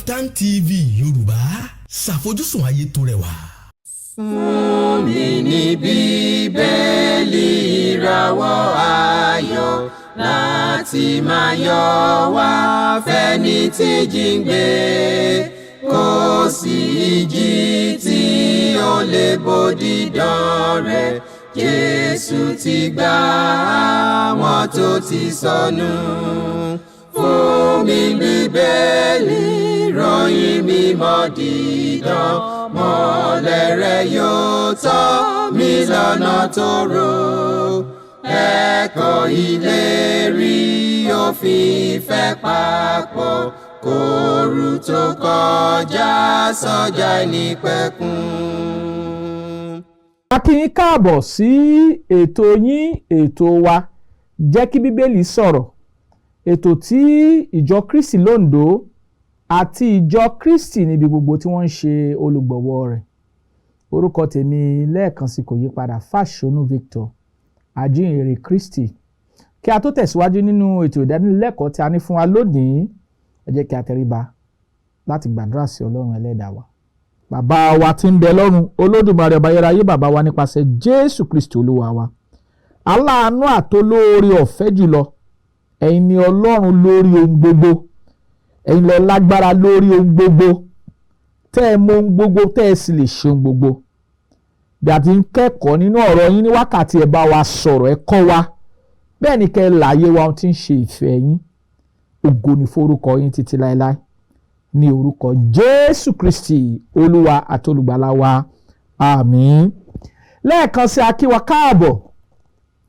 Kaftan TV Yorùbá, ṣàfojúsùn ayé tó rẹwà. Fún mi ní Bíbélì, ìràwọ̀ ayọ̀ láti máa yọ wá fẹ́ni tí jíǹgbé. Kò sí ìjì tí ó lè bòdì dán rẹ̀. Jésù ti gbà àwọn tó ti sọnù. Fún mi Bíbélì, ròyìn mímọ́ dídán, mọ́lẹ̀ rẹ̀ yóò tọ́ mi lọ́nà tó rò. Ẹ̀kọ́ ìlérí òfin ìfẹ́ papọ̀ kóoru tó kọjá sọ́jà nípẹ̀kun. A kí yín káàbọ̀ sí ètò yín, ètò wa, Jẹ́ kí Bíbélì Sọ̀rọ̀, ètò tí Ìjọ Kristi l'Óńdó àti Ìjọ Kristi níbi gbogbo tí wọ́n ń ṣe olùgbọ̀wọ́ rẹ̀. Orúkọ tèmi lẹ́ẹ̀kan sí kò yí padà, Fáṣọnù Victor, ajíhìnrere Kristi. Kí a tó tẹ̀síwájú nínú ètò ìdánilẹ́kọ̀ọ́ tí a ní fún wa lónìí, ẹ jẹ́ kí a tẹríba láti gbàdúrà sí Ọlọ́run Ẹlẹ́dàá wa. Bàbá wa tí ń bẹ lọ́run, Olódùmarè, ọba ayérayé, bàbá wa nípasẹ̀ Jésù Kristi Olúwa wa, aláàánú àtolóore ọ̀fẹ́ jùlọ, ẹ̀yin ni Ọlọ́run lórí ohun gbogbo. Ẹ̀yin lẹ lágbára lórí ohun gbogbo, tẹ́ ẹ mọ ohun gbogbo, tẹ́ ẹ sì lè ṣe ohun gbogbo. Bí a ti ń kẹ́kọ̀ọ́ nínú ọ̀rọ̀ yín ní wákàtí, ẹ bá wa sọ̀rọ̀, ẹ kọ́ wa, bẹ́ẹ̀ ni kẹ́ ẹ láyé wa ohun tí ń ṣe ìfẹ́ yín. Ògo ni forúkọ yín títí láéláé, ní orúkọ Jésù Kristi, Olúwa àti Olùgbàlà wa, àmín. Lẹ́ẹ̀kan sí, a kí wa káàbọ̀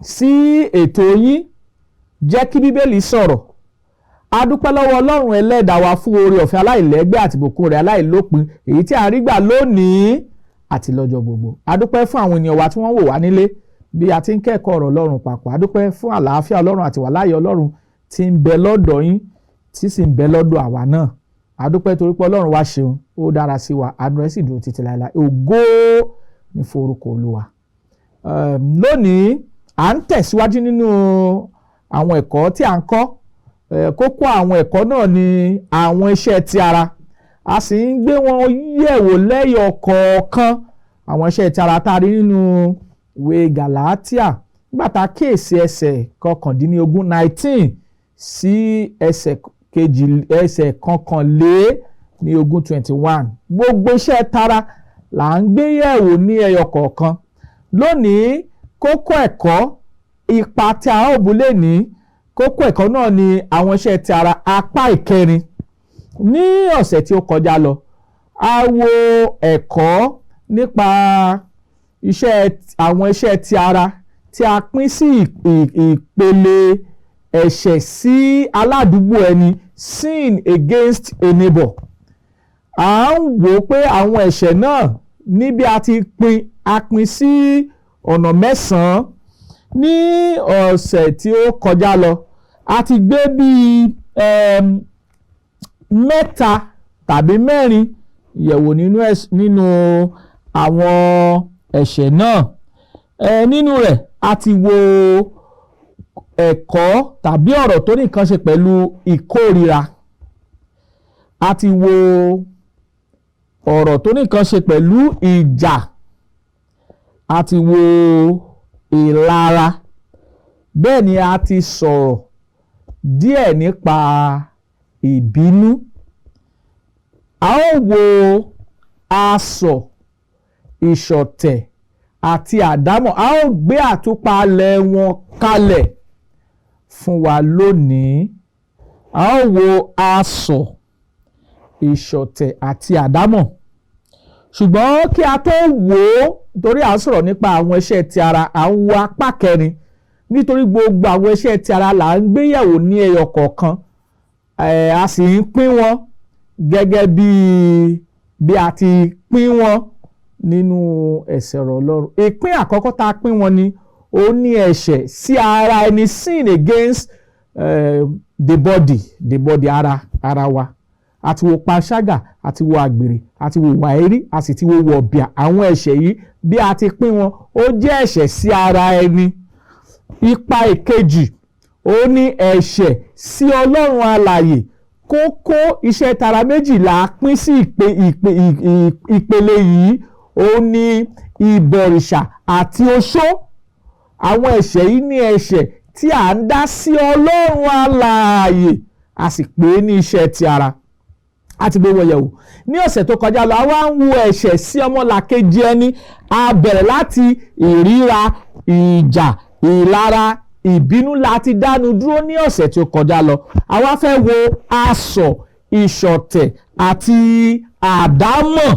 sí ètò yín, Jẹ́ kí Bíbélì Sọ̀rọ̀. A dúpẹ́ lọ́wọ́ Ọlọ́run Ẹlẹ́dàá wa fún oore ọ̀fẹ́ aláìlẹ́gbẹ́ àti ìbùkún rẹ̀ aláìlópin, èyí tí a rí gbà lónìí àti lọ́jọ́ gbogbo. A dúpẹ́ fún àwọn ènìyàn wa tí wọ́n wò wá nílé bí a ti ń kẹ́kọ̀ọ́ ọ̀rọ̀ Ọlọ́run papọ̀. A dúpẹ́ fún àlàáfíà Ọlọ́run àti wàláyé Ọlọ́run tí ń bẹ lọ́dọ̀ yín, tí sì ń bẹ lọ́dọ̀ àwa náà. A dúpẹ́ torí pé Ọlọ́run wa ṣeun, ó dára sí wa, àánú rẹ̀ sì dúró títí láéláé. Ògo ní forúkọ Olúwa. Lónìí, à ń tẹ̀síwájú nínú àwọn ẹ̀kọ́ tí à ń kọ́. Kókó àwọn ẹ̀kọ́ náà ni àwọn iṣẹ́ ti ara. A sì ń gbé wọn yẹ̀wò lẹ́yọ kọ̀ọ̀kan, àwọn iṣẹ́ ti ara tá a rí nínú ìwé Gàlátíà, nígbà tá a kíyèsí ẹsẹ̀ 19, 19 sí ẹsẹ̀ kejì, ẹsẹ̀ 21, 21. Gbogbo iṣẹ́ tara là ń gbé yẹ̀wò ní ẹyọ kọ̀ọ̀kan. Lónìí, kókó ẹ̀kọ́, ipa tí a ó bù lè ní kókó ẹ̀kọ́ náà ni àwọn iṣẹ́ ti ara, apá ìkẹrin. Ní ọ̀sẹ̀ tí ó kọjá lọ, a wo ẹ̀kọ́ nípa iṣẹ́, àwọn iṣẹ́ ti ara tí a pín sí ìpele ẹ̀ṣẹ̀ sí aládùúgbò ẹni, sin against a neighbor. À ń wò ó pé àwọn ẹ̀ṣẹ̀ náà, níbi a ti pín, a pín sí ọ̀nà mẹ́sàn-án. Ní ọ̀sẹ̀ tí ó kọjá lọ, a ti gbé bíi mẹ́ta tàbí mẹ́rin yẹ̀wò nínú àwọn ẹ̀ṣẹ̀ náà. Nínú rẹ̀, a ti wo ẹ̀kọ́ tàbí ọ̀rọ̀ tó ní nǹkan ṣe pẹ̀lú ìkórira. A ti wo ọ̀rọ̀ tó ní nǹkan ṣe pẹ̀lú ìjà. A ti wo ìlara. Bẹ́ẹ̀ ni a ti sọ̀rọ̀ díẹ̀ nípa ìbínú. A ó wo asọ̀, ìṣọ̀tẹ̀ àti àdámọ̀. A ó gbé àtúpalẹ̀ wọn kalẹ̀ fún wa lónìí. A ó wo asọ̀, ìṣọ̀tẹ̀ àti àdámọ̀. Ṣùgbọ́n kí a tó wò ó, torí à ń sọ̀rọ̀ nípa àwọn iṣẹ́ ti ara, à ń wo apá kẹrin, nítorí gbogbo àwọn iṣẹ́ ti ara là ń gbéyẹ̀wò ní ẹyọ kọ̀ọ̀kan, a sì ń pín wọn gẹ́gẹ́ bí a ti pín wọn nínú ẹsẹ̀ ọ̀rọ̀ Ọlọ́run. Ìpín àkọ́kọ́ tá a pín wọn ni ó ní ẹ̀ṣẹ̀ sí ara ẹni, sin against the body, the body, ara wa. A ti wo panṣágà, a ti wo àgbèrè, a ti wo wàérí, a sì ti wo wọ̀bìà. Àwọn ẹ̀ṣẹ̀ yìí, bí a ti pín wọn, ó jẹ́ ẹ̀ṣẹ̀ sí ara ẹni. Ipa ìkejì, ó ní ẹ̀ṣẹ̀ sí Ọlọ́run alààyè. Kókó iṣẹ́ tara méjìlá pín sí ìpele yìí. Òun ni ìbọ̀rìṣà àti oṣó. Àwọn ẹ̀ṣẹ̀ yìí ní ẹ̀ṣẹ̀ tí à ń dá sí Ọlọ́run alààyè, a sì pè é ní iṣẹ́ ti ara. A ti gbé wọn yẹ̀wò ní ọ̀sẹ̀ tó kọjá lọ. A wá ń wo ẹ̀ṣẹ̀ sí ọmọlàkejì ẹni. A bẹ̀rẹ̀ láti ìríra, ìjà, ìlara, ìbínú láti dánu dúró ní ọ̀sẹ̀ tó kọjá lọ. A wá fẹ́ wo asọ̀, ìṣọ̀tẹ̀ àti àdámọ̀.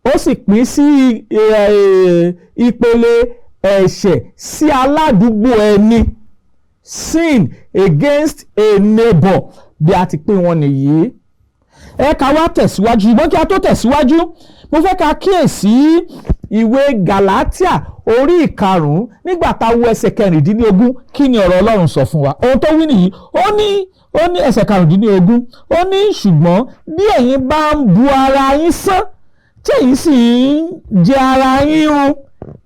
Ó sì pín sí ìpele ẹ̀ṣẹ̀ sí aládùúgbò ẹni, sin against a neighbor. Bí a ti pín wọn nìyí. Ẹ ká wá tẹ̀síwájú, ṣùgbọ́n kí a tó tẹ̀síwájú, mo fẹ́ ká kíyèsí ìwé Gàlátíà orí 5, nígbà tá a wo ẹsẹ̀ 16. Kí ni ọ̀rọ̀ Ọlọ́run sọ fún wa? Ohun tó wí nìyí. Ó ní ẹsẹ̀ 15, ó ní, "Ṣùgbọ́n bí ẹ̀yin bá ń bu ara yín sán, tí ẹ̀yin sì ń jẹ ara yín run,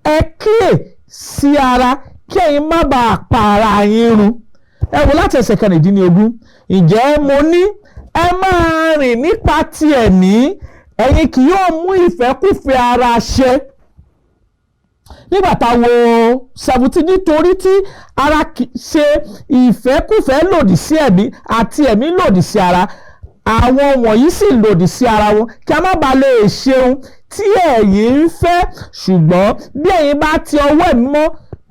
ẹ kíyè sí ara, kí ẹ̀yin má bàa pa ara yín run." Ẹ wò láti ẹsẹ̀ 16: "Ǹjẹ́ mo ní, ẹ máa rìn nípa ti ẹ̀mí, ẹ̀yin kì yóò mú ìfẹ́kúfẹ̀ẹ́ ara ṣẹ." Nígbà tá a wo 17, "Nítorí tí ara ṣe ìfẹ́kúfẹ̀ẹ́ lòdì sí ẹ̀mí, àti ẹ̀mí lòdì sí ara, àwọn wọ̀nyí sì lòdì sí ara wọn, kí a má bàa lè ṣe ohun tí ẹ̀yin ń fẹ́. Ṣùgbọ́n bí ẹ̀yin bá ti ọwọ́ ẹ̀mí mọ́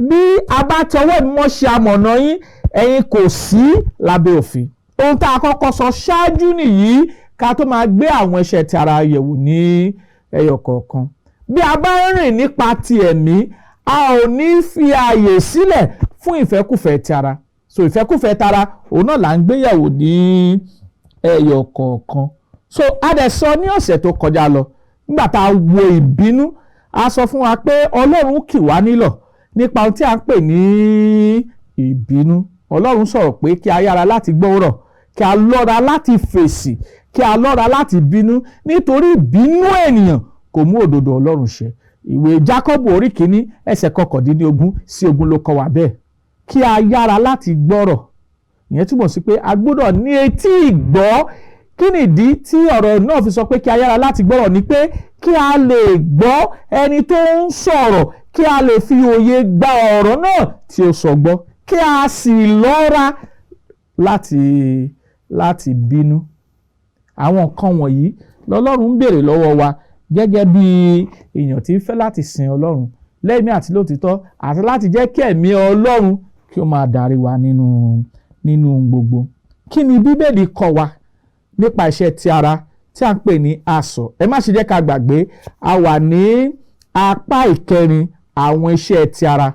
bí a bá ti ọwọ́ ẹ̀mí mọ́ ṣe amọ̀nà yín, ẹ̀yin kò sí lábẹ́ òfin." Ohun tá a kọ́kọ́ sọ ṣáájú nìyí, ká tó máa gbé àwọn iṣẹ́ ti ara yẹ̀wò ní ẹyọ kọ̀ọ̀kan. Bí a bá ń rìn nípa ti ẹ̀mí, a ò ní fi ààyè sílẹ̀ fún ìfẹ́kùfẹ́ ti ara. So ìfẹ́kùfẹ́ tara, òun náà là ń gbéyẹ̀wò ní ẹyọ kọ̀ọ̀kan. So a dẹ̀ sọ ní ọ̀sẹ̀ tó kọjá lọ, nígbà tá a wo ìbínú, a sọ fún wa pé Ọlọ́run kì wá nílọ̀ nípa ohun tí a ń pè ní ìbínú. Ọlọ́run sọ̀rọ̀ pé kí a yára láti gbọ́rọ̀, kí a lọ́ra láti fèsì, kí a lọ́ra láti bínú, nítorí ìbínú ènìyàn kò mú òdodo Ọlọ́run ṣẹ. Ìwé Jákọ́bù orí 1, ẹsẹ̀ 19 sí 20 ló kọ́ wa bẹ́ẹ̀. Kí a yára láti gbọ́rọ̀, ìyẹn túmọ̀ sí pé a gbọ́dọ̀ ní etí ìgbọ́. Kí nìdí tí ọ̀rọ̀ náà fi sọ pé kí a yára láti gbọ́rọ̀? Ni pé kí a lè gbọ́ ẹni tó ń sọ̀rọ̀, kí a lè fi òye gba ọ̀rọ̀ náà tí ó sọ gbọ́, kí a sì lọ́ra láti bínú. Àwọn nǹkan wọ̀nyí lọ́lọ́run ń béèrè lọ́wọ́ wa gẹ́gẹ́ bí èèyàn tí ń fẹ́ láti sin Ọlọ́run lẹ́mìí àti lótìtọ́, àti láti jẹ́ kí ẹ̀mí Ọlọ́run kí ó máa darí wa nínú ohun gbogbo. Kí ni Bíbélì kọ́ wa nípa iṣẹ́ ti ara tí a ń pè ní asọ̀? Ẹ má ṣe jẹ́ ká gbàgbé, a wà ní apá ìkẹrin, àwọn iṣẹ́ ti ara,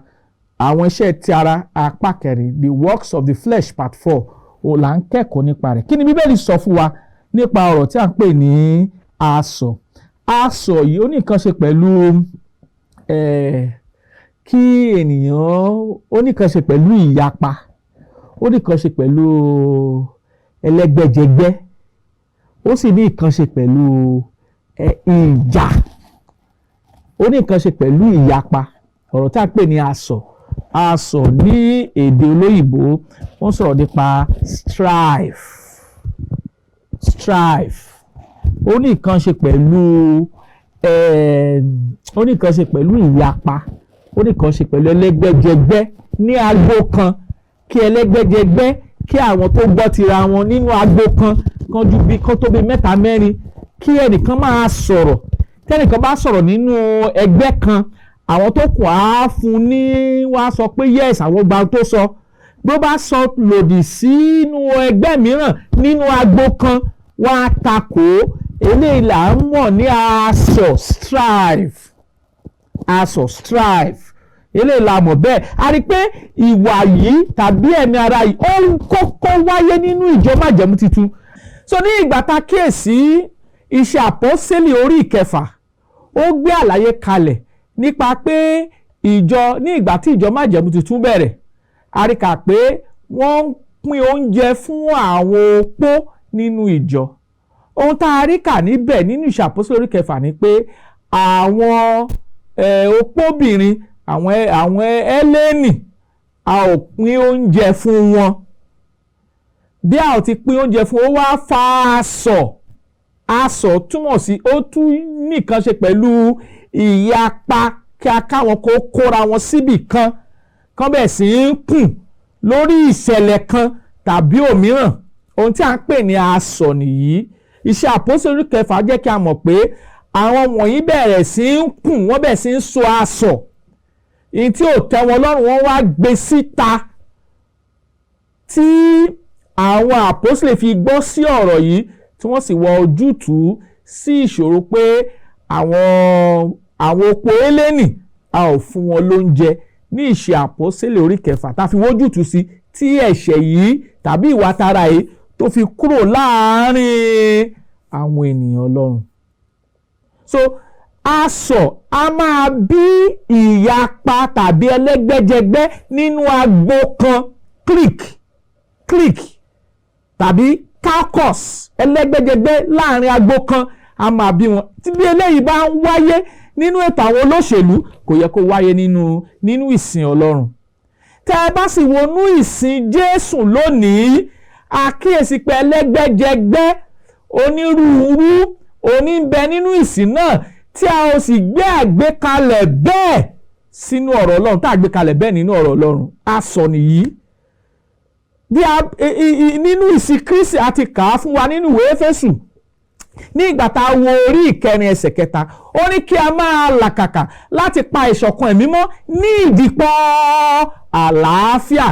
àwọn iṣẹ́ ti ara apá kẹrin, the works of the flesh part 4, òun là ń kẹ́kọ̀ọ́ nípa rẹ̀. Kí ni Bíbélì sọ fún wa nípa ọ̀rọ̀ tí a ń pè ní asọ̀? Asọ̀ yìí, ó ní nǹkan ṣe pẹ̀lú kí ènìyàn, ó ní nǹkan ṣe pẹ̀lú ìyapa, ó ní nǹkan ṣe pẹ̀lú ẹlẹ́gbẹ́jẹgbẹ́, ó sì ní nǹkan ṣe pẹ̀lú ìjà, ó ní nǹkan ṣe pẹ̀lú ìyapa. Ọ̀rọ̀ tí a ń pè ní asọ̀, asọ̀ ní èdè olóyìnbó, wọ́n sọ̀rọ̀ nípa strife. Strife, ó ní nǹkan ṣe pẹ̀lú ìyapa, ó ní nǹkan ṣe pẹ̀lú ẹlẹ́gbẹ́jẹgbẹ́ ní agbo kan, kí ẹlẹ́gbẹ́jẹgbẹ́, kí àwọn tó gbọ́ tira wọn nínú agbo kan kan ju bí kan tó bí mẹ́ta mẹ́rin, kí ẹnìkan máa sọ̀rọ̀. Tẹ́nìkan bá sọ̀rọ̀ nínú ẹgbẹ́ kan, àwọn tó kù á fún ní, wọ́n á sọ pé yes, àwọn gba tó sọ. Bí ó bá sọ lòdì sínú ẹgbẹ́ mìíràn nínú agbo kan, wọ́n á takò ó. Eléyìí là ń mọ̀ ní asọ̀, strife. Asọ̀, strife, eléyìí la mọ̀ bẹ́ẹ̀. A rí i pé ìwà yìí tàbí ẹ̀mí ara yìí, ó ń kọ́kọ́ wáyé nínú ìjọ májẹ̀mú titun. So ní ìgbà tá a kíyèsí Iṣẹ́ Àpọ́sítélì orí 6, ó gbé àlàyé kalẹ̀ nípa pé ìjọ, ní ìgbà tí ìjọ májẹ̀mú titun bẹ̀rẹ̀, a rí kà pé wọ́n ń pín oúnjẹ fún àwọn opó nínú ìjọ. Ohun tá a rí kà níbẹ̀ nínú Iṣẹ́ Àpọ́sítélì orí 6 ni pé àwọn opóbìnrin, àwọn Ẹ́lẹ́nì, a ò pín oúnjẹ fún wọn. Bí a ò ti pín oúnjẹ fún, ó wá fa asọ̀. Asọ̀ túmọ̀ sí, ó tún nìkan ṣe pẹ̀lú ìyapa, kí a káwọn kó kóra wọn síbì kan, kán bẹ̀ sí ń kùn lórí ìṣẹ̀lẹ̀ kan tàbí òmíràn. Ohun tí a ń pè ní asọ̀ nìyí. Iṣẹ́ Àpọ́sítélì orí 6 jẹ́ kí a mọ̀ pé àwọn wọ̀nyí bẹ̀rẹ̀ sí ń kùn, wọ́n bẹ̀rẹ̀ sí ń so asọ̀. Ìyí tí ò tẹ́ wọn lọ́rùn, wọ́n wá gbé síta, tí àwọn àpọ́sítélì fi gbọ́ sí ọ̀rọ̀ yìí, tí wọ́n sì wọ ojútùú sí ìṣòro pé àwọn opó Hélénì, a ò fún wọn lóúnjẹ, ní Ìṣe Àpọ́sítélì orí 6, tá a fi wójútùú sí, tí ẹ̀ṣẹ̀ yìí tàbí ìwà tara yìí tó fi kúrò láàárín àwọn ènìyàn Ọlọ́run. So asọ̀ a máa bí ìyapa tàbí ẹlẹ́gbẹ́jẹgbẹ́ nínú agbo kan, clique, clique tàbí caucus, ẹlẹ́gbẹ́jẹgbẹ́ láàrin agbo kan, a máa bí wọn. Tí bí eléyìí bá ń wáyé nínú ètò àwọn olóṣèlú, kò yẹ kó wáyé nínú ìsìn Ọlọ́run. Tẹ́ ẹ bá sì wọnú ìsìn Jésù lónìí, àkíyèsí pé ẹlẹ́gbẹ́jẹgbẹ́ onírúurú oníbẹ nínú ìsìn náà, tí a ò sì gbé àgbékalẹ̀ bẹ́ẹ̀ sínú ọ̀rọ̀ Ọlọ́run, tá a gbé kalẹ̀ bẹ́ẹ̀ nínú ọ̀rọ̀ Ọlọ́run. Asọ̀ nìyí. Bí a nínú ìsìn Kristi, a ti kà á fún wa nínú ìwé Éfésù, ní ìgbà tá a wo orí 4 ẹsẹ̀ 3, ó ní kí a máa làkàkà láti pa ìṣọ̀kan ẹ̀mí mọ́ ní ìdìpọ̀ àlàáfíà.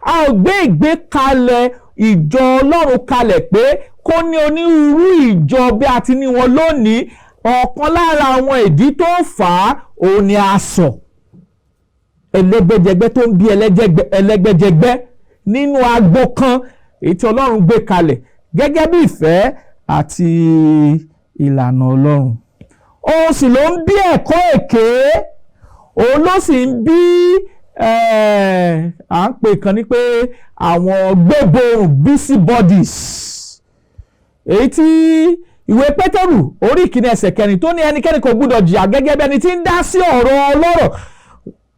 A ò gbé ìgbékalẹ̀ ìjọ Ọlọ́run kalẹ̀ pé kó ní onírúurú ìjọ bí a ti ní wọn lónìí. Ọ̀kan lára àwọn ìdí tó fà á, òun ni asọ̀, ẹlẹ́gbẹ́jẹgbẹ́ tó ń bí ẹlẹ́gbẹ́jẹgbẹ́ nínú agbo kan, èyí tí Ọlọ́run gbé kalẹ̀ gẹ́gẹ́ bí ìfẹ́ àti ìlànà Ọlọ́run. Òun sì ló ń bí ẹ̀kọ́ èké, òun ló sì ń bí, à ń pè kan ní pé àwọn gbéborùn, busybodies, èyí tí ìwé Pétérù orí 1 ẹsẹ̀ 4 tó ní ẹnikẹ́ni kò gbúdọ̀ jìyà gẹ́gẹ́ bí ẹni tí ń dá sí ọ̀rọ̀ ọlọ́rọ̀.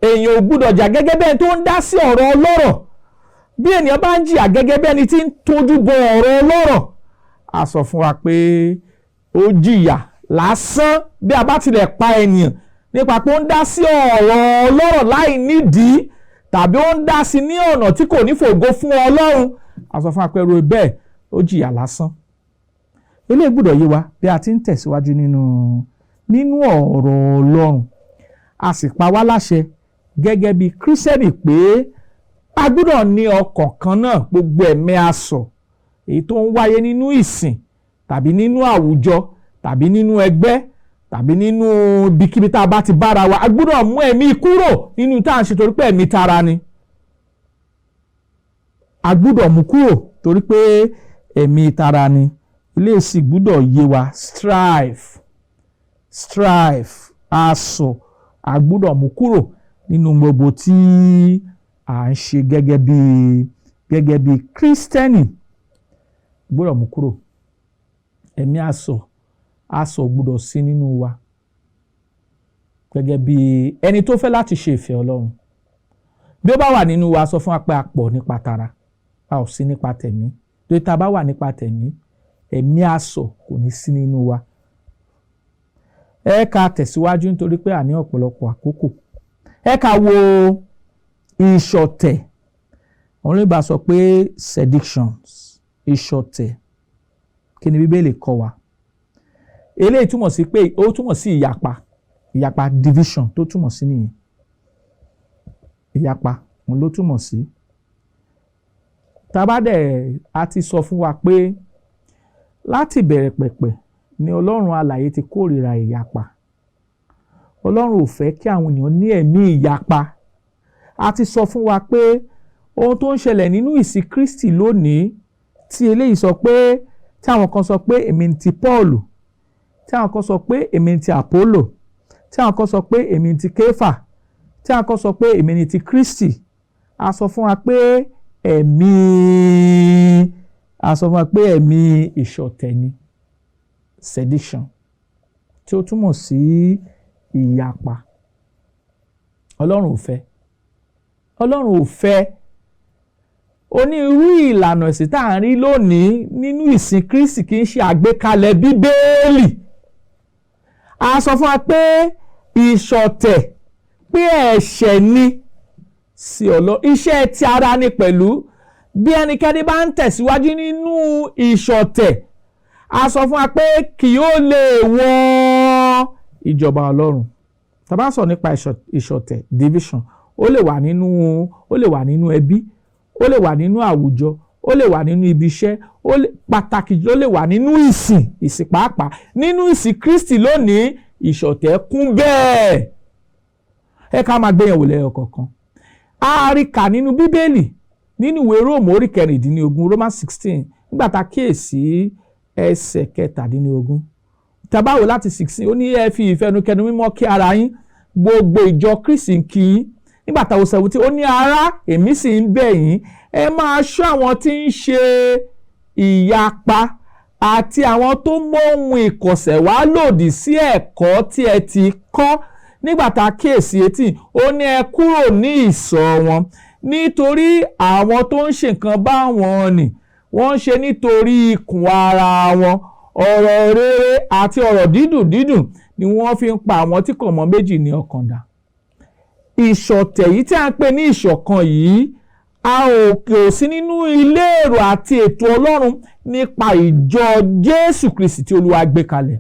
Èèyàn ò gbúdọ̀ jà gẹ́gẹ́ bí ẹni tó ń dá sí ọ̀rọ̀ ọlọ́rọ̀. Bí ènìyàn bá ń jìyà gẹ́gẹ́ bí ẹni tí ń tójú bọ ọ̀rọ̀ ọlọ́rọ̀, a sọ fún wa pé ó jìyà lásán. Bí a bá tilẹ̀ pa ènìyàn nípa pé ó ń dá sí ọ̀rọ̀ ọlọ́rọ̀ láì nídìí, tàbí ó ń dá sí ní ọ̀nà tí kò ní fògo fún Ọlọ́run, a sọ fún wa pé irú bẹ́ẹ̀, ó jìyà lásán. Eléyìí gbọ́dọ̀ yé wa bí a ti ń tẹ̀síwájú nínú ọ̀rọ̀ Ọlọ́run. A sì pa wá láṣẹ gẹ́gẹ́ bí Kírísítẹ́nì pé a gbọ́dọ̀ ní ọkàn kan náà. Gbogbo ẹ̀mí asọ̀ èyí tó ń wáyé nínú ìsìn tàbí nínú àwùjọ tàbí nínú ẹgbẹ́ tàbí nínú ibikíbi tá a bá ti bára wa, a gbọ́dọ̀ mú ẹ̀mí kúrò nínú tá à ń ṣe, torí pé ẹ̀mí tara ni. A gbọ́dọ̀ mú kúrò torí pé ẹ̀mí tara ni. Ilé sì gbọ́dọ̀ yé wa. Strife, strife, asọ̀, a gbọ́dọ̀ mú kúrò nínú gbogbo tí à ń ṣe gẹ́gẹ́ bí Kírísítẹ́nì. Gbọ́dọ̀ mú kúrò. Ẹ̀mí asọ̀, asọ̀ gbọ́dọ̀ sí nínú wa gẹ́gẹ́ bí ẹni tó fẹ́ láti ṣe ìfẹ́ Ọlọ́run. Bí ó bá wà nínú wa, sọ fún wa pé a pọ̀ nípa tara, a ò sí nípa tẹ̀mí. Torí tá a bá wà nípa tẹ̀mí, ẹ̀mí asọ̀ kò ní sí nínú wa. Ẹ ká tẹ̀síwájú, nítorí pé a ní ọ̀pọ̀lọpọ̀ àkókò. Ẹ ká wo ìṣọ̀tẹ̀. Àwọn olóyìnbó sọ pé seditions, ìṣọ̀tẹ̀. Kí ni Bíbélì kọ́ wa? Eléyìí túmọ̀ sí pé, ó túmọ̀ sí ìyapa, ìyapa, division tó túmọ̀ sí nìyẹn. Ìyapa òun ló túmọ̀ sí. Tá bá dẹ̀ a ti sọ fún wa pé láti bẹ̀rẹ̀ pẹ̀pẹ̀ ni Ọlọ́run alààyè ti kórìíra ìyapa. Ọlọ́run ò fẹ́ kí àwọn ènìyàn ní ẹ̀mí ìyapa. A ti sọ fún wa pé ohun tó ń ṣẹlẹ̀ nínú ìsìn Kristi lónìí, tí eléyìí sọ pé, tí àwọn kan sọ pé èmi ti Pọ́ọ̀lù, tí àwọn kan sọ pé èmi ti Àpólò, tí àwọn kan sọ pé èmi ti Kéfà, tí àwọn kan sọ pé èmi ni ti Kristi, a sọ fún wa pé ẹ̀mí, a sọ fún wa pé ẹ̀mí ìṣọ̀tẹ̀ ni, sedition, tí ó túmọ̀ sí ìyapa. Ọlọ́run ò fẹ́, Ọlọ́run ò fẹ́. Onírúurú ìlànà ẹ̀sìn tá à ń rí lónìí nínú ìsìn Kristi kì í ṣe àgbékalẹ̀ Bíbélì. A sọ fún wa pé ìṣọ̀tẹ̀, pé ẹ̀ṣẹ̀ ni sí Ọlọ́run, iṣẹ́ ti ara ni pẹ̀lú. Bí ẹnikẹ́ni bá ń tẹ̀síwájú nínú ìṣọ̀tẹ̀, a sọ fún wa pé kì yóò lè wọ ìjọba Ọlọ́run. Tá bá sọ nípa ìṣọ̀tẹ̀, division, ó lè wà nínú ẹbí, ó lè wà nínú àwùjọ, ó lè wà nínú ibi iṣẹ́, ó lè pàtàkì jùlọ, ó lè wà nínú ìsìn pàápàá. Nínú ìsìn Kristi lónìí, ìṣọ̀tẹ̀ kún bẹ́ẹ̀. Ẹ ká máa gbéyàwó lẹ́yọ kọ̀ọ̀kan. A rí kà nínú Bíbélì, nínú ìwé Róòmù orí 16, Romans 16, nígbà tá a kíyèsí ẹsẹ̀ 17, tá bá wò láti 16, ó ní, "Ẹ fi ìfẹnukẹnu mímọ́ kí ara yín. Gbogbo ìjọ Kristi ń kí yín." Nígbà táwọn 17, ó ní, "Ará, èmi sì ń bẹ̀ yín, ẹ máa ṣọ́ àwọn tí ń ṣe ìyapa àti àwọn tó mú ohun ìkọ̀sẹ̀ wá lòdì sí ẹ̀kọ́ tí ẹ ti kọ́." Nígbà tá a kíyèsí 18, ó ní, "Ẹ kúrò ní ìsọ̀ wọn, nítorí àwọn tó ń ṣe nǹkan báwọn nì wọ́n ń ṣe nítorí ikùn ara wọn. Ọ̀rọ̀ rere àti ọ̀rọ̀ dídùn dídùn ni wọ́n fi ń pa àwọn tí kò mọ méjì ní ọkàn dà." Ìṣọ̀tẹ̀ yìí tí a ń pè ní ìṣọ̀kan yìí, a ò kò sí nínú ilé èrò àti ètò Ọlọ́run nípa ìjọ Jésù Kristi tí Olúwa gbé kalẹ̀.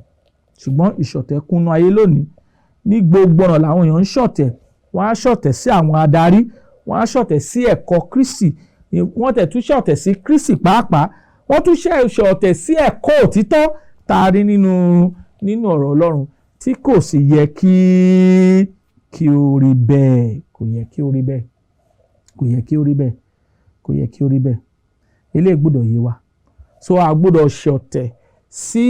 Ṣùgbọ́n ìṣọ̀tẹ̀ kúnnú ayé lónìí. Ní gbogbo ọ̀nà làwọn èèyàn ń ṣọ̀tẹ̀. Wọ́n á ṣọ̀tẹ̀ sí àwọn adarí, wọ́n á ṣọ̀tẹ̀ sí ẹ̀kọ́ Kristi, wọ́n tẹ̀ tún ṣọ̀tẹ̀ sí Kristi pàápàá, wọ́n tún ṣọ̀tẹ̀ sí ẹ̀kọ́ òtítọ́ tá a rí nínú ọ̀rọ̀ Ọlọ́run, tí kò sì yẹ kí ó rí bẹ́ẹ̀. Kò yẹ kí ó rí bẹ́ẹ̀, kò yẹ kí ó rí bẹ́ẹ̀, kò yẹ kí ó rí bẹ́ẹ̀. Eléyìí gbọ́dọ̀ yé wa. So a gbọ́dọ̀ ṣọ̀tẹ̀ sí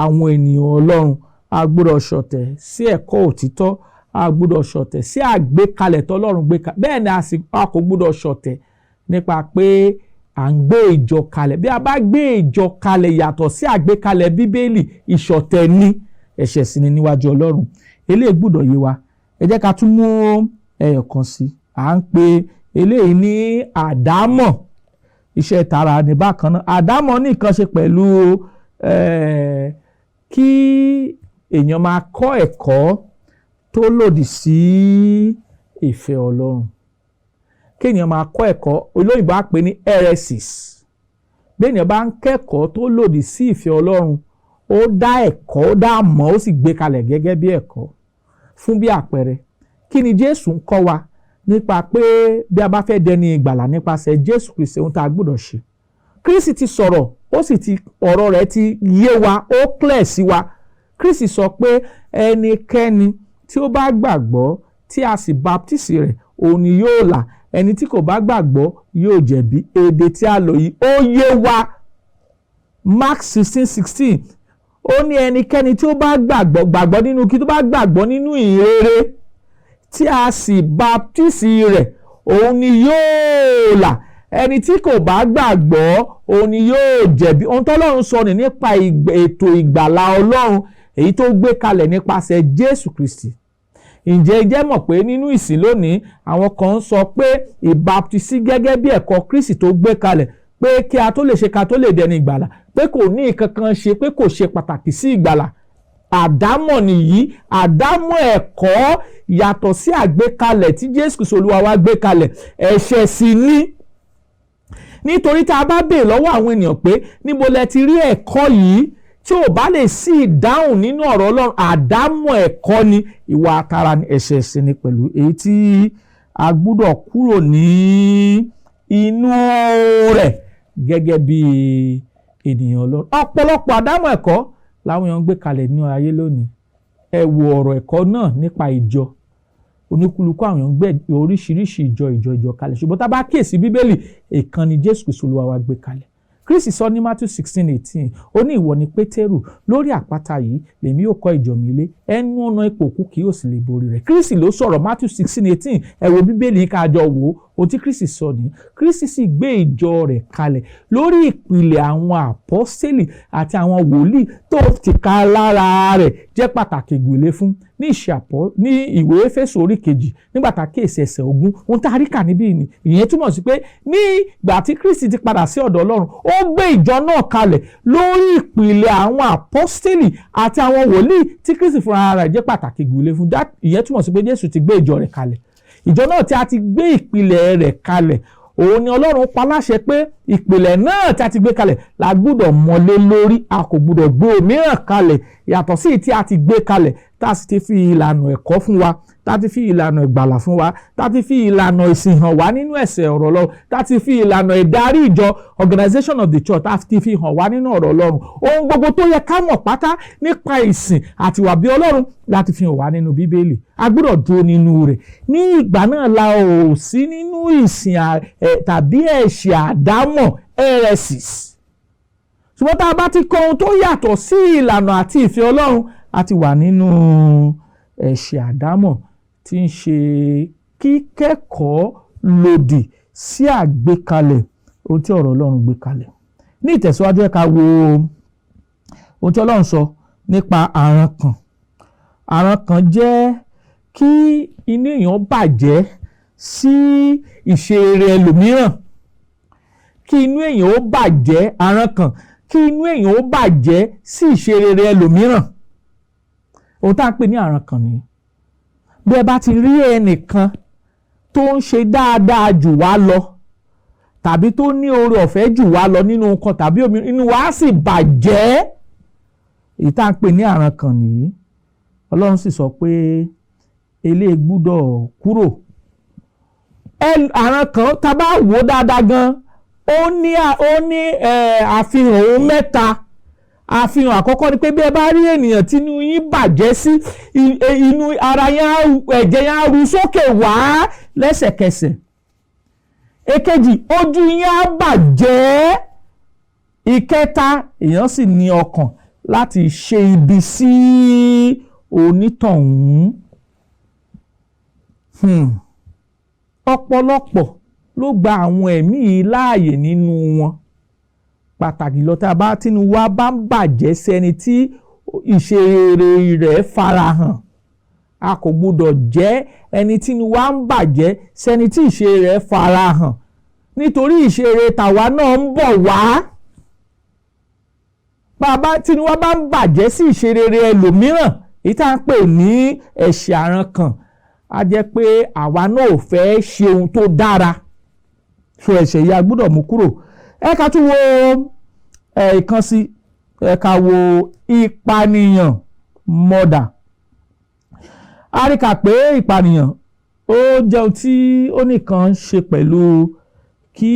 àwọn ènìyàn Ọlọ́run, a gbọ́dọ̀ ṣọ̀tẹ̀ sí ẹ̀kọ́ òtítọ́, a gbọ́dọ̀ ṣọ̀tẹ̀ sí àgbékalẹ̀ tọ́lọ́run gbé kalẹ̀. Bẹ́ẹ̀ ni a kò gbọ́dọ̀ ṣọ̀tẹ̀ nípa pé à ń gbé ìjọ kalẹ̀. Bí a bá gbé ìjọ kalẹ̀ yàtọ̀ sí àgbékalẹ̀ Bíbélì, ìṣọ̀tẹ̀ ni, ẹ̀ṣẹ̀ sì ni níwájú Ọlọ́run. Eléyìí gbọ́dọ̀ yé wa. Ẹ jẹ́ ká tún mú ẹyọ kan sí. À ń pe eléyìí ní àdámọ̀. Iṣẹ́ tara ní bákan náà. Àdámọ̀ ní nǹkan ṣe pẹ̀lú kí èèyàn máa kọ́ ẹ̀kọ́ tó lòdì sí ìfẹ́ Ọlọ́run, kí èèyàn máa kọ́ ẹ̀kọ́, olóyìnbó á pè ní heresies. Bí èèyàn bá ń kẹ́kọ̀ọ́ tó lòdì sí ìfẹ́ Ọlọ́run, ó dá ẹ̀kọ́, ó dá mọ̀, ó sì gbé kalẹ̀ gẹ́gẹ́ bí ẹ̀kọ́. Fún bí àpẹẹrẹ, kí ni Jésù ń kọ́ wa nípa pé bí a bá fẹ́ dẹni ìgbàlà nípasẹ̀ Jésù Kristi, ohun tá a gbọ́dọ̀ ṣe? Kristi ti sọ̀rọ̀, ó sì ti ọ̀rọ̀ rẹ̀ ti yé wa, ó clear sí wa. Kristi sọ pé ẹnikẹ́ni tí ó bá gbàgbọ́ tí a sì baptisi rẹ̀, òun ni yóò là; ẹni tí kò bá gbàgbọ́ yóò jẹ̀bi. Èdè tí a lò yìí, ó yé wa. Mark 16:16, ó ní ẹnikẹ́ni tí ó bá gbàgbọ́, gbàgbọ́ nínú kí, tó bá gbàgbọ́ nínú ìhìnrere tí a sì baptisi rẹ̀, òun ni yóò là; ẹni tí kò bá gbàgbọ́, òun ni yóò jẹ̀bi. Ohun tọ́lọ́run sọ ní nípa ètò ìgbàlà Ọlọ́run èyí tó gbé kalẹ̀ nípasẹ̀ Jésù Kristi. Ǹjẹ́ ẹ jẹ́ mọ̀ pé nínú ìsìn lónìí, àwọn kan ń sọ pé ìbaptisí gẹ́gẹ́ bí ẹ̀kọ́ Kristi tó gbé kalẹ̀ pé kí a tó lè ṣe, ká tó lè dẹni ìgbàlà, pé kò ní nǹkan kan ṣe, pé kò ṣe pàtàkì sí ìgbàlà? Àdámọ̀ nìyí, àdámọ̀ ẹ̀kọ́ yàtọ̀ sí àgbékalẹ̀ tí Jésù Kristi Olúwa wa gbé kalẹ̀. Ẹ̀ṣẹ̀ sì ni, nítorí tá a bá béèrè lọ́wọ́ àwọn ènìyàn pé níbo lẹ ti rí ẹ̀kọ́ yìí, tí ò bá lè sí ìdáhùn nínú ọ̀rọ̀ Ọlọ́run, àdámọ̀ ẹ̀kọ́ ni, ìwà àtàrà ni, ẹ̀ṣẹ̀ sì ni pẹ̀lú, èyí tí a gbúdọ̀ kúrò ní inú rẹ̀ gẹ́gẹ́ bí ènìyàn Ọlọ́run. Ọ̀pọ̀lọpọ̀ àdámọ̀ ẹ̀kọ́ làwọn èèyàn ń gbé kalẹ̀ nínú ayé lónìí. Ẹ wo ọ̀rọ̀ ẹ̀kọ́ náà nípa ìjọ. Oníkúlùkù àwọn èèyàn ń gbé oríṣiríṣi ìjọ, ìjọ, ìjọ kalẹ̀. Ṣùgbọ́n tá a bá kíyèsí Bíbélì, ìkan ni Jésù Kristi Olúwa wa gbé kalẹ̀. Kristi sọ ní Matthew 16:18, ó ní, "Ìwọ ni Pétérù, lórí àpáta yìí lèmi yóò kọ́ ìjọ mi lé." Ẹnu ọ̀nà ipò òkú kì yóò sì lè borí rẹ̀. Kristi ló sọ̀rọ̀, Matthew 16:18. Ẹ wo Bíbélì yín ká jọ wò ó. Ohun tí Kristi sọ ní, Kristi sì gbé ìjọ rẹ̀ kalẹ̀ lórí ìpìlẹ̀ àwọn àpọ́sítélì àti àwọn wòlíì, tó ti ká lára rẹ̀ jẹ́ pàtàkì ìgbèlé fún ní ìṣàpọ̀ ní ìwé Éfésù orí 2, nígbà tá a kíyèsí ẹsẹ̀ 20. Ohun tá a rí kà níbí ni ìyẹn túmọ̀ sí pé ní ìgbà tí Kristi ti padà sí ọ̀dọ̀ Ọlọ́run, ó gbé ìjọ náà kalẹ̀ lórí ìpìlẹ̀ àwọn àpọ́sítélì àti àwọn wòlíì tí Kristi fúnra rẹ̀ jẹ́ pàtàkì ìgbèlé fún. Ìyẹn túmọ̀ sí pé Jésù ti gbé ìjọ rẹ̀ kalẹ̀. Ìjọ náà tí a ti gbé ìpìlẹ̀ rẹ̀ kalẹ̀, òun ni Ọlọ́run pa láṣẹ pé ìpìlẹ̀ náà tí a ti gbé kalẹ̀ la gbúdọ̀ mọlé lórí. A kò gbúdọ̀ gbé òmíràn kalẹ̀ yàtọ̀ sí tí a ti gbé kalẹ̀, tá a sì ti fi ìlànà ẹ̀kọ́ fún wa, tá a ti fi ìlànà ìgbàlà fún wa, tá a ti fi ìlànà ìsìn hàn wá nínú ẹ̀sẹ̀ ọ̀rọ̀ Ọlọ́run, tá a ti fi ìlànà ìdarí ìjọ, organization of the church, tá a ti fi hàn wá nínú ọ̀rọ̀ Ọlọ́run. Ohun gbogbo tó yẹ ká mọ̀ pátá nípa ìsìn àti ìwà bí Ọlọ́run láti fi hàn wá nínú Bíbélì. A gbọ́dọ̀ dúró nínú rẹ̀. Ní ìgbà náà la ò sí nínú ìsìn tàbí ẹ̀ṣẹ̀ àdámọ̀, heresies. Ṣùgbọ́n tá a bá ti kọ ohun tó yàtọ̀ sí ìlànà àti ìfẹ́ Ọlọ́run, a ti wà nínú ẹ̀ṣẹ̀ àdámọ̀, tí ń ṣe kíkẹ́kọ̀ọ́ lòdì sí àgbékalẹ̀ ohun tí ọ̀rọ̀ Ọlọ́run gbé kalẹ̀. Ní ìtẹ̀síwájú, ẹ ká wo ohun tí Ọlọ́run sọ nípa àrankàn. Àrankàn jẹ́ kí inú èèyàn bàjẹ́ sí ìṣe rere ẹlòmíràn, kí inú èèyàn ó bàjẹ́. Àrankàn, kí inú èèyàn ó bàjẹ́ sí ìṣe rere ẹlòmíràn, ohun tá à ń pè ní àrankàn nìyí. Bí ẹ bá ti rí ẹnìkan tó ń ṣe dáadáa jù wá lọ tàbí tó ní oore ọ̀fẹ́ jù wá lọ nínú nǹkan tàbí omi, inú wa sì bàjẹ́, èyí tá à ń pè ní àrankàn nìyí. Ọlọ́run sì sọ pé eléyìí gbúdọ̀ kúrò. Àrankàn, tá a bá wò ó dáadáa gan, ó ní àfihàn ohun mẹ́ta. Àfihàn àkọ́kọ́ ni pé bí ẹ bá rí ènìyàn tí inú yín bàjẹ́ sí, inú ara yín, ẹ̀jẹ̀ yín á ru sókè wá lẹ́sẹ̀kẹsẹ̀. Èkejì, ojú yín á bàjẹ́. Ìkẹta, èèyàn sì ní ọkàn láti ṣe ibi sí onítọ̀hún. Ọ̀pọ̀lọpọ̀ ló gba àwọn ẹ̀mí yìí láàyè nínú wọn, pàtàkì lọ tá a bá tínú wa bá ń bàjẹ́ sẹ́ni tí ìṣe rere rẹ̀ farahàn. A kò gbúdọ̀ jẹ́ ẹni tínú wa ń bàjẹ́ sẹ́ni tí ìṣe rẹ̀ farahàn, nítorí ìṣe rere tàwa náà ń bọ̀ wá. Bàbá tínú wa bá ń bàjẹ́ sí ìṣe rere ẹlòmíràn, èyí tá à ń pè ní ẹ̀ṣẹ̀ àrankàn, á jẹ́ pé àwa náà ò fẹ́ ṣe ohun tó dára. So ẹ̀ṣẹ̀ yìí, a gbúdọ̀ mú kúrò. Ẹ ká tún wo ìkan sí. Ẹ ká wo ìpànìyàn, murder. A rí kà pé ìpànìyàn, ó jẹ́ ohun tí ó nìkan ṣe pẹ̀lú kí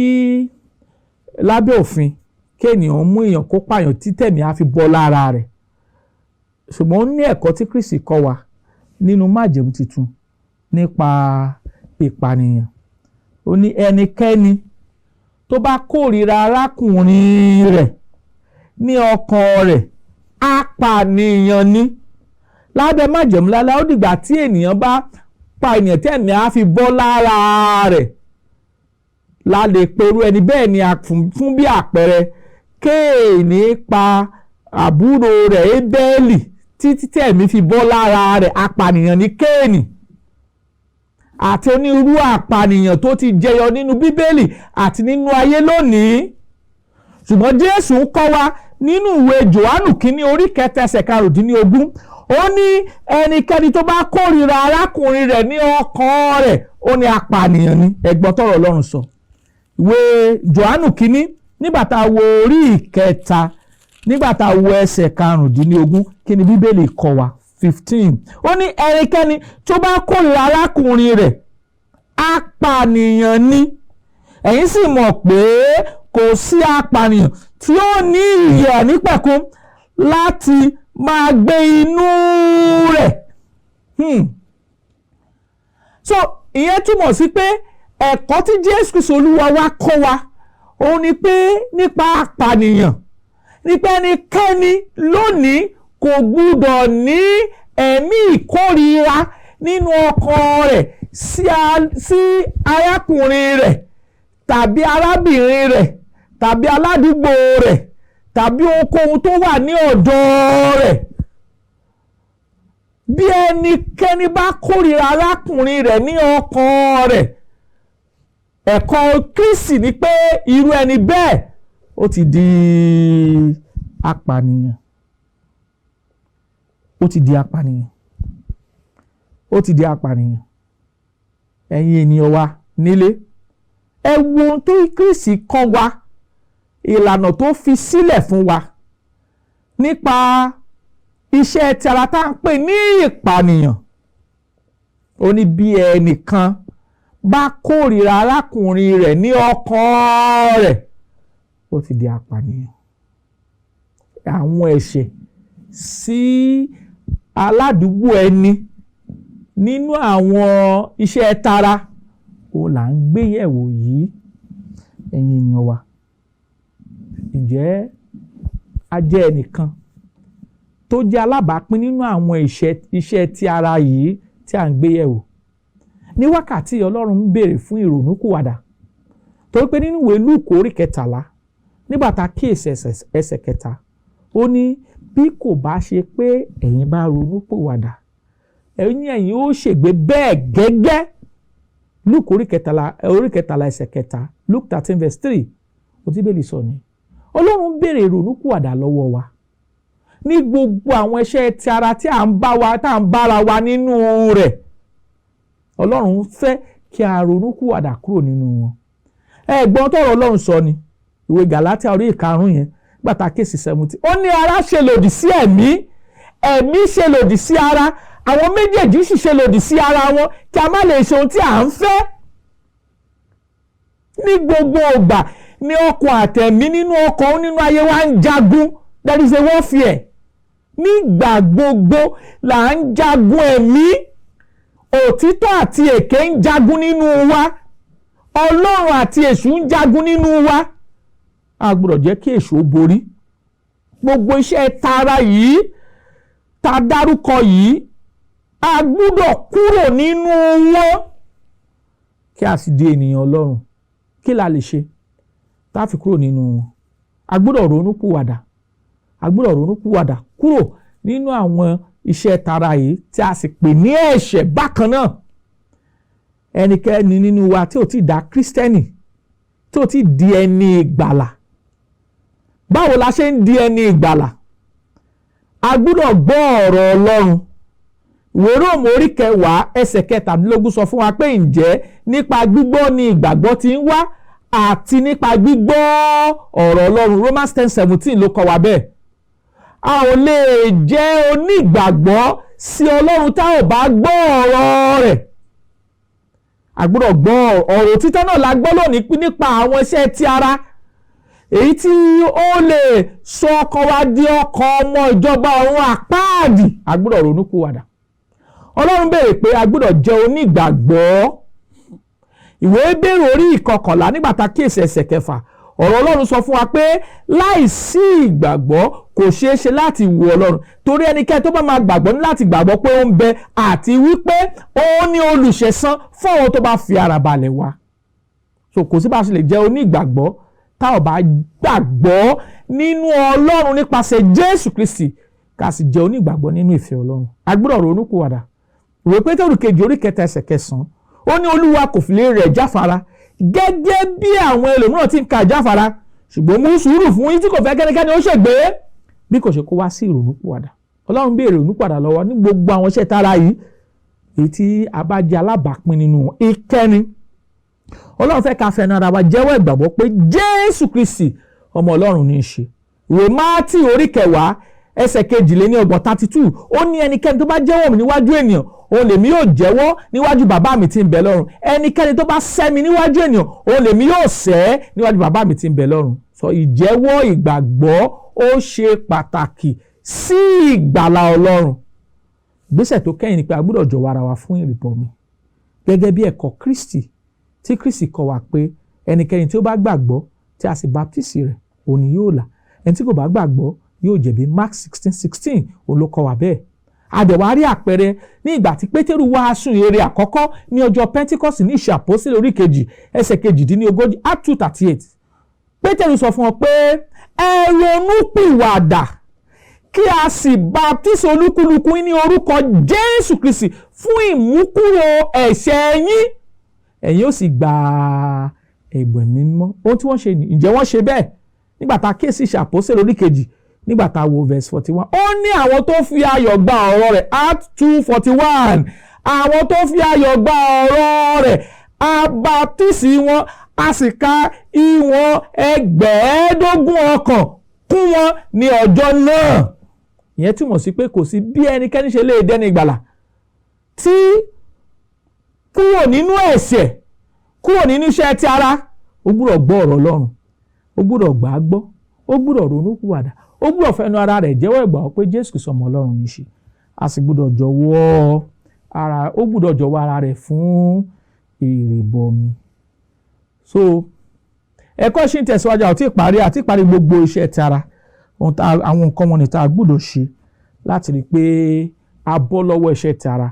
lábẹ́ òfin kí ènìyàn mú èèyàn kó pààyàn títẹ̀mí á fi bọ́ lára rẹ̀. Ṣùgbọ́n ó ní ẹ̀kọ́ tí Kristi kọ́ wa nínú májẹ̀mú tuntun nípa ìpànìyàn. Ó ní ẹnikẹ́ni tó bá kórìíra arákùnrin rẹ̀ ní ọkàn rẹ̀, apànìyàn ni. Lábẹ́ májẹ̀mú láéláé, ó dìgbà tí ènìyàn bá pa ènìyàn tí ẹ̀mí á fi bọ́ lára rẹ̀ la lè perú ẹni bẹ́ẹ̀ ni fún bí àpẹẹrẹ, Kéènì pa àbúrò rẹ̀ Ébẹ́lì títí tí ẹ̀mí fi bọ́ lára rẹ̀. Apànìyàn ní Kéènì, àti onírúurú àpànìyàn tó ti jẹyọ nínú Bíbélì àti nínú ayé lónìí. Ṣùgbọ́n Jésù ń kọ́ wa nínú ìwé Jòhánù kínní orí 3 ẹsẹ̀ 15. Ó ní ẹnikẹ́ni tó bá kórìíra arákùnrin rẹ̀ ní ọkàn rẹ̀, ó ní apànìyàn ni. Ẹ gbọ́ tọ́rọ̀ Ọlọ́run sọ. Ìwé Jòhánù kínní, nígbà tá a wo orí 3, nígbà tá a wo ẹsẹ̀ 15, kí ni Bíbélì kọ́ wa? 15. Ó ní ẹnikẹ́ni tó bá kórìíra arákùnrin rẹ̀, apànìyàn ni. Ẹ̀yin sì mọ̀ pé kò sí apànìyàn tí ó ní ìyè àìnípẹ̀kun láti máa gbé inú rẹ̀. So ìyẹn túmọ̀ sí pé ẹ̀kọ́ tí Jésù Kristi Olúwa wa kọ́ wa, òun ni pé nípa apànìyàn, nípa ẹnikẹ́ni lónìí kò gbúdọ̀ ní ẹ̀mí ìkórìíra nínú ọkàn rẹ̀ sí arákùnrin rẹ̀ tàbí arábìnrin rẹ̀ tàbí aládùúgbò rẹ̀ tàbí ohunkóhun tó wà ní ọ̀dọ̀ rẹ̀. Bí ẹnikẹ́ni bá kórìíra arákùnrin rẹ̀ ní ọkàn rẹ̀, ẹ̀kọ́ Kristi ni pé irú ẹni bẹ́ẹ̀ ó ti di apànìyàn. Ó ti di apànìyàn. Ó ti di apànìyàn. Ẹ̀yin ènìyàn wa nílé, ẹ wo ohun tó Kristi kọ́ wa, ìlànà tó fi sílẹ̀ fún wa nípa iṣẹ́ ti ara tá à ń pè ní ìpànìyàn. Ó ní bí ẹnìkan bá kórìíra arákùnrin rẹ̀ ní ọkàn rẹ̀, ó ti di apànìyàn. Àwọn ẹ̀ṣẹ̀ sí aládùúgbò ẹni nínú àwọn iṣẹ́ tara òun là ń gbé yẹ̀wò yìí. Ẹ̀yin ènìyàn wa, ǹjẹ́ a jẹ́ ẹnìkan tó jẹ́ alábàápín nínú àwọn iṣẹ́ ti ara yìí tí à ń gbé yẹ̀wò? Ní wákàtí Ọlọ́run ń béèrè fún ìrònúkúwàdà, torí pé nínú ìwé Lúùkù orí 13, nígbà tá a kíyèsí ẹsẹ̀ 3, ó ní bí kò bá ṣe pé ẹ̀yin bá ronúpìwàdà, ẹ̀yin ó ṣègbé bẹ́ẹ̀ gẹ́gẹ́. Lúùkù orí 13 ẹsẹ̀ 3, Luke 13 verse 3, ó ti bẹ́ẹ̀ lè sọ ni. Ọlọ́run ń béèrè ìrònúpìwàdà lọ́wọ́ wa ní gbogbo àwọn iṣẹ́ ti ara tí à ń bá wa, tá à ń bára wa nínú rẹ̀. Ọlọ́run fẹ́ kí a ronúpìwàdà kúrò nínú wọn. Ẹ̀gbọ́n tọ̀rọ̀ Ọlọ́run sọ ni ìwé Gàlátíà orí 5 yẹn, gbàtà kéèsì 70, ó ní ara ṣe lòdì sí ẹ̀mí, ẹ̀mí ṣe lòdì sí ara, àwọn méjèèjì sì ṣe lòdì sí ara wọn, kí a má lè ṣe ohun tí à ń fẹ́. Ní gbogbo ìgbà ní ọkàn àtẹ̀mí nínú ọkàn nínú ayé wa ń jagun. There is a warfare. Nígbà gbogbo là ń jagun ẹ̀mí, òtítọ́ àti èké ń jagun nínú wa, Ọlọ́run àti èṣù ń jagun nínú wa. A gbọ́dọ̀ jẹ́ kí èṣù ó borí. Gbogbo iṣẹ́ tara yìí ta dárúkọ yìí, a gbọ́dọ̀ kúrò nínú wọn kí a sì di ènìyàn Ọlọ́run. Kí la lè ṣe tá a fi kúrò nínú wọn? A gbọ́dọ̀ ronúpìwàdà. A gbọ́dọ̀ ronúpìwàdà kúrò nínú àwọn iṣẹ́ tara yìí tí a sì pè ní ẹ̀ṣẹ̀ bákan náà. Ẹnikẹ́ni nínú wa tí ò tí dá Kírísítẹ́nì, tí ò tí di ẹni ìgbàlà, báwo la ṣe ń di ẹni ìgbàlà? A gbọ́dọ̀ gbọ́ ọ̀rọ̀ Ọlọ́run. Ìwé Róòmù orí 10 ẹsẹ̀ 23 sọ fún wa pé ǹjẹ́ nípa gbígbọ́ ni ìgbàgbọ́ ti ń wá, àti nípa gbígbọ́ ọ̀rọ̀ Ọlọ́run. Romans 10:17 ló kọ́ wa bẹ́ẹ̀. A ò lè jẹ́ onígbàgbọ́ sí Ọlọ́run tá ò bá gbọ́ ọ̀rọ̀ rẹ̀. A gbọ́dọ̀ gbọ́ ọ̀rọ̀ òtítọ́ náà la gbọ́ lónìí nípa àwọn iṣẹ́ ti ara, èyí tí ó lè sọ ọkàn wa di ọkàn ọmọ ìjọba ọ̀run àpáàdì. A gbọ́dọ̀ ronúpìwàdà. Ọlọ́run béèrè pé a gbọ́dọ̀ jẹ́ onígbàgbọ́. Ìwé Hébérù orí 11, nígbà tá a kíyèsí ẹsẹ̀ 6, ọ̀rọ̀ Ọlọ́run sọ fún wa pé láìsí ìgbàgbọ́ kò ṣeé ṣe láti wù Ọlọ́run, torí ẹnikẹ́ni tó bá máa gbàgbọ́ ní láti gbàgbọ́ pé ó ń bẹ, àti wípé ó ní olùṣẹ̀san fún àwọn tó bá fi ara balẹ̀ wá. So kò sí bá a ṣe lè jẹ́ onígbàgbọ́ tá ò bá gbàgbọ́ nínú Ọlọ́run nípasẹ̀ Jésù Kristi, ká sì jẹ́ onígbàgbọ́ nínú ìfẹ́ Ọlọ́run. A gbọ́dọ̀ ronúpìwàdà. Ìwé Pétérù kejì orí 3 ẹsẹ̀ 9, ó ní Olúwa kò fi lè rẹ̀ jáfara gẹ́gẹ́ bí àwọn ẹlòmíràn ti ń ka jáfara, ṣùgbọ́n mú sùúrù fún yín tí kò fẹ́ kẹ́nikẹ́ni ó ṣègbé bí kò ṣe kó wá sí ìrònúpìwàdà. Ọlọ́run béèrè ìrònúpìwàdà lọ́wọ́ ní gbogbo àwọn iṣẹ́ tara yìí, èyí tí a bá jẹ́ alábàápín nínú wọn. Ìkẹrin, Ọlọ́run fẹ́ ká fẹnu ara wa jẹ́wọ́ ìgbàgbọ́ pé Jésù Kristi ọmọ Ọlọ́run ní í ṣe. Ìwé Mátíù orí 10 ẹsẹ̀ 32, 32, ó ní ẹnikẹ́ni tó bá jẹ́wọ́ mi níwájú ènìyàn, òun lèmi yóò jẹ́wọ́ níwájú bàbá mi tí ń bẹ lọ́run. Ẹnikẹ́ni tó bá sẹ́ mi níwájú ènìyàn, òun lèmi yóò sẹ́ níwájú bàbá mi tí ń bẹ lọ́run. Sọ ìjẹ́wọ́ ìgbàgbọ́ ó ṣe pàtàkì sí ìgbàlà Ọlọ́run. Ìgbésẹ̀ tó kẹ́yìn ni pé a gbọ́dọ̀ jọ̀wọ́ ara wa fún ìrìbọmi gẹ́gẹ́ bí ẹ̀kọ́ Kristi tí Kristi kọ́ wa pé ẹnikẹ́ni tí ó bá gbàgbọ́ tí a sì baptisi rẹ̀, òun ni yóò là, ẹni tí kò bá gbàgbọ́ yóò jẹ̀bi. Mark 16:16 òun ló kọ́ wa bẹ́ẹ̀. Àdẹ̀wárí àpẹẹrẹ ní ìgbà tí Pétérù wàásù èrè àkọ́kọ́ ní ọjọ́ Pentikọ́sì ní Ìṣe Àpọ́sítélì orí 2 ẹsẹ̀ 38, Act 2:38. Pétérù sọ fún wọn pé, "Ẹ ronúpìwàdà, kí a sì baptisi olúkúlùkù yín ní orúkọ Jésù Kristi fún ìmúkúrò ẹ̀ṣẹ̀ yín, ẹ̀yin ó sì gba ẹ̀bùn Ẹ̀mí Mímọ́." Ohun tí wọ́n ṣe ni, ǹjẹ́ wọ́n ṣe bẹ́ẹ̀? Nígbà tá a kíyèsí Ìṣe Àpọ́sítélì orí 2, nígbà tá a wo verse 41, ó ní àwọn tó fi ayọ̀ gba ọ̀rọ̀ rẹ̀, Act 2:41, àwọn tó fi ayọ̀ gba ọ̀rọ̀ rẹ̀, a baptisi wọn, a sì ka ìwọ̀n 5,000 ọkàn kún wọn ní ọjọ́ náà. Ìyẹn túmọ̀ sí pé kò sí bí ẹnikẹ́ni ṣe lè dẹ́ni ìgbàlà tí kúrò nínú ẹ̀ṣẹ̀, kúrò nínú iṣẹ́ ti ara. Ó gbúdọ̀ gbọ́ ọ̀rọ̀ Ọlọ́run, ó gbúdọ̀ gbà á gbọ́, ó gbúdọ̀ ronúpìwàdà, ó gbúdọ̀ fẹnu ara rẹ̀ jẹ́wọ́ ìgbà pé Jésù Kristi ọmọ Ọlọ́run ní í ṣe. A sì gbúdọ̀ jọ̀wọ́ ara, ó gbúdọ̀ jọ̀wọ́ ara rẹ̀ fún ìrìbọmi. So ẹ̀kọ́ ṣì ń tẹ̀síwájú, àti ìparí gbogbo iṣẹ́ ti ara. Àwọn nǹkan wọn ni tá a gbúdọ̀ ṣe láti rí i pé a bọ́ lọ́wọ́ iṣẹ́ ti ara,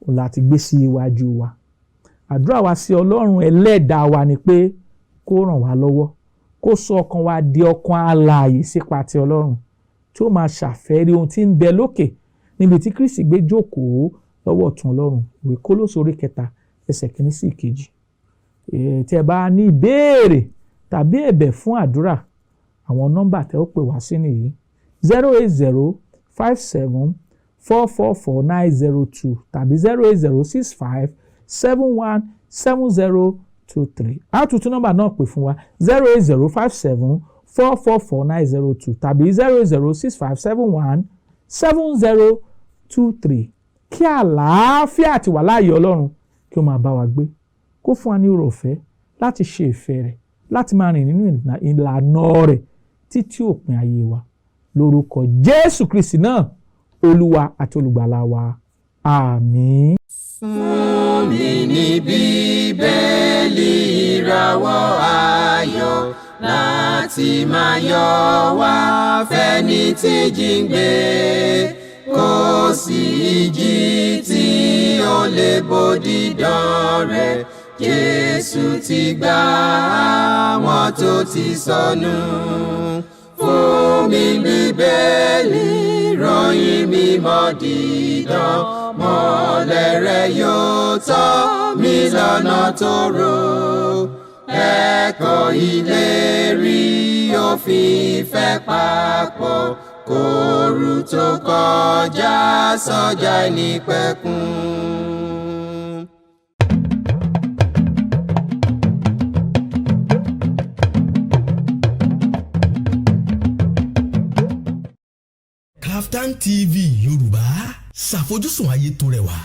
òun láti gbé sí iwájú wa. Àdúrà wa sí Ọlọ́run Ẹlẹ́dàá wa ni pé kó ràn wá lọ́wọ́, kó sọ ọkàn wa di ọkàn alààyè sípa ti Ọlọ́run, tí ó máa ṣàfẹ́rí ohun tí ń bẹ lókè, níbi tí Kristi gbé jókòó lọ́wọ́ ọ̀tún Ọlọ́run. Ìwé Kólósè orí 3 ẹsẹ̀ 1 sí 2. Tí ẹ bá ní ìbéèrè tàbí ẹ̀bẹ̀ fún àdúrà, àwọn nọ́mbà tẹ́ ó pè wá sí nìyí: 08057444902 tàbí 08065717023. A tún tún nọ́mbà náà pè fún wa: 08057444902 tàbí 08065717023. Kí àlàáfíà àti wàláàyè Ọlọ́run kí ó máa bá wa gbé, kó fún wa ní oore ọ̀fẹ́ láti ṣe ìfẹ́ rẹ̀, láti máa rìn nínú ìlànà rẹ̀ títí òpin ayé wa, lórúkọ Jésù Kristi náà, Olúwa àti Olùgbàlà wa. Àmín. Fún mi ní Bíbélì, ìràwọ̀ ayọ̀, láti máa yọ wá fẹ́ni tí jíǹgbé. Kò sí ìjì tí ó lè bòdìdán rẹ̀. Jésù ti gbà àwọn tó ti sọnù. Fún mi Bíbélì, ròyìn mímọ́ dídán, mọ́lẹ̀ rẹ̀ yóò tọ́ mi lọ́nà tó rò. Ẹ̀kọ́ ìlérí òfin ìfẹ́ papọ̀, kóoru tó kọjá sọ́jà ìnípẹ̀kun. Kaftan TV Yorùbá, ṣàfojúsùn ayé tó rẹwà.